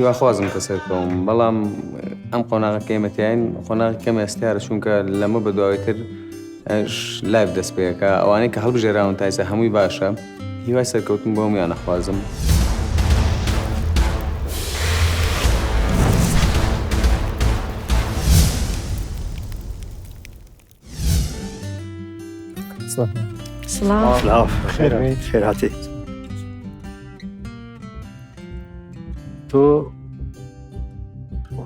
هیواخوازم کە سەرکەوم، بەڵام ئەم قۆناغە کە ئێمە تیاین قۆناغی کەم هەستیارە، چونکە لەمە بەدواوەی تر live دەست پێکا. ئەوانەی کە هەڵبژێراون تا ئێستا هەمووی باشە، هیوای سەرکەوتن بۆ هەموویان ئەخوازم. سڵاو. خێر بێیت. خێر هاتی. تۆ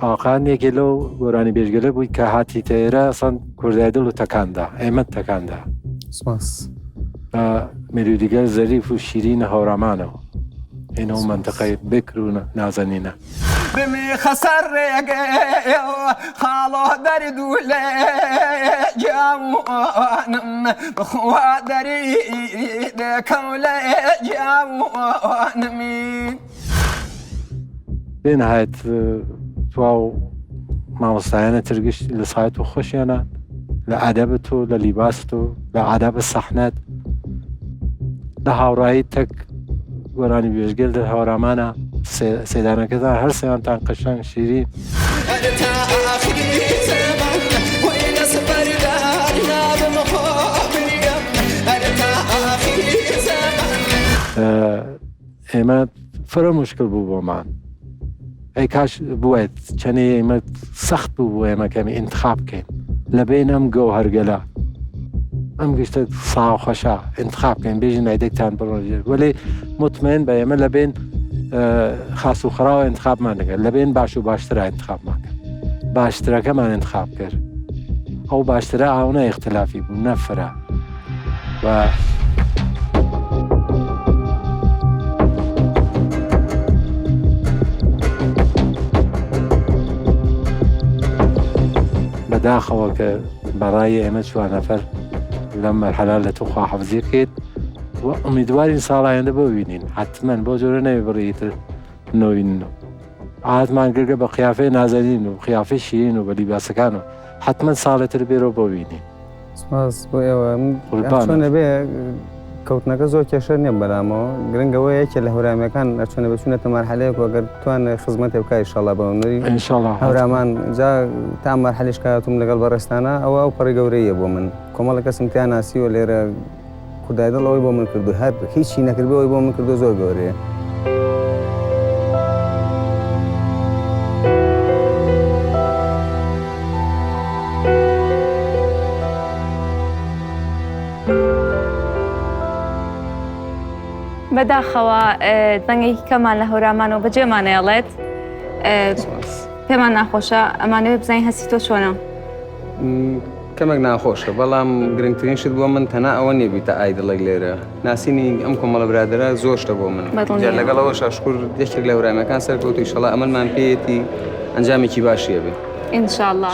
ئاقان یەکێ لەو گۆرانی بێژگەلە بووی کە هاتی تێرە سەند کوردای دڵ و تەکاندا ئێمە تەکاندا. سپاس. بە مێلودیگەل زەریف و شیرین هەورامانەوە ئێنە و مەنتەقەی بکر و نازەنینە. بمیخە سەر ڕێگەی خاڵۆ دەرد و لێ گیانم بخوا دەری دەکەم لێ گیانمی. بێنهایەت تواو مامۆستایانە تر گشت لە سایت و خۆشیانە لە ئادەبت و لە لیباست و لە ئادابە سەحنەت لە هاوڕایی تەک گۆرانی بێژگەل دەر هەورامانە سێدانەکەتان هەر سێوانتان قەشەنگ شیرین. ئێمە فرە مشکل بوو بۆمان ئەی کاش بوێت چەنێ ئێمە سەخت بوو بۆ ئێمە کەمی ئینتخاب بکەین لە بین ئەم گەوهەرگەلە ئەم گشتە ساوخەشە ئینتخاب بکەین بێژین ئایدێکتان بڕۆژێت وەلێ مطمئن بە ئێمە لە بین خاص و خراوە انتخابمان دەکرد لە بین باش و باشترە انتخابمان کرد باشترەکەمان انتخاب کرد ئەو باشترە ئاونە اختلافی بوو نەفرە و بەداخەوە کە بەڕای ئێمە چوار نەفەر لەم مەرحەلە لە تو خواحافزی بکەیت و ئومیدوارین ساڵ ئایندە ببینین حتمما بۆ جۆرە نەوێ بڕی تر نۆین عادمان گرگە بە قیافەی نازەنین و قیافەی شیرین و بە لیباسەکان و حتمما ساڵێ تر بێرەوە ببینین. سپاس بۆ ئێوە. چۆنە بێ کەوتنەکە زۆر کێشە نییە بەلامەوە گرنگەوە یەکێ لە هەورامیەکان ئەچۆنە بچونەتە مەرحەلەیەک و ئەگەر توانێ خزمەتێ بکا ئیشەڵا بە هونەری ئینشەڵا هەورامان جا تا مەرحەلەش کە هاتووم لەگەڵ بەڕێزتانە ئەوە ئەو پەڕی گەورەیە بۆ من کۆمەڵە کەسم تیا ناسیوە لێرە خودای دڵ ئەوەی بۆ من کردو هەر هیچی نەکردبێ ئەوەی بۆ من کردو زۆر گەورەیە. بەداخەوە دەنگێکی کەمان لە هەورامانەوە بەجێمانەیەڵێت پێمان ناخۆشە ئەمانەوێت بزانین هەستی تۆ چۆنە. کەمێک ناخۆشە بەڵام گرنگترین شت بۆ من تەنها ئەوە نییە بیتە idol ێک لێرە ناسینی ئەم کۆمەڵە برادەرە زۆر شتە بۆ من جا لەگەڵ ئەوەشا شکور یەکێک لە هەورامیەکان سەرکەوتوو ئیشەڵا ئەمەلمان پێیەتی ئەنجامێکی باشی هەبێ ئینشاڵڵا.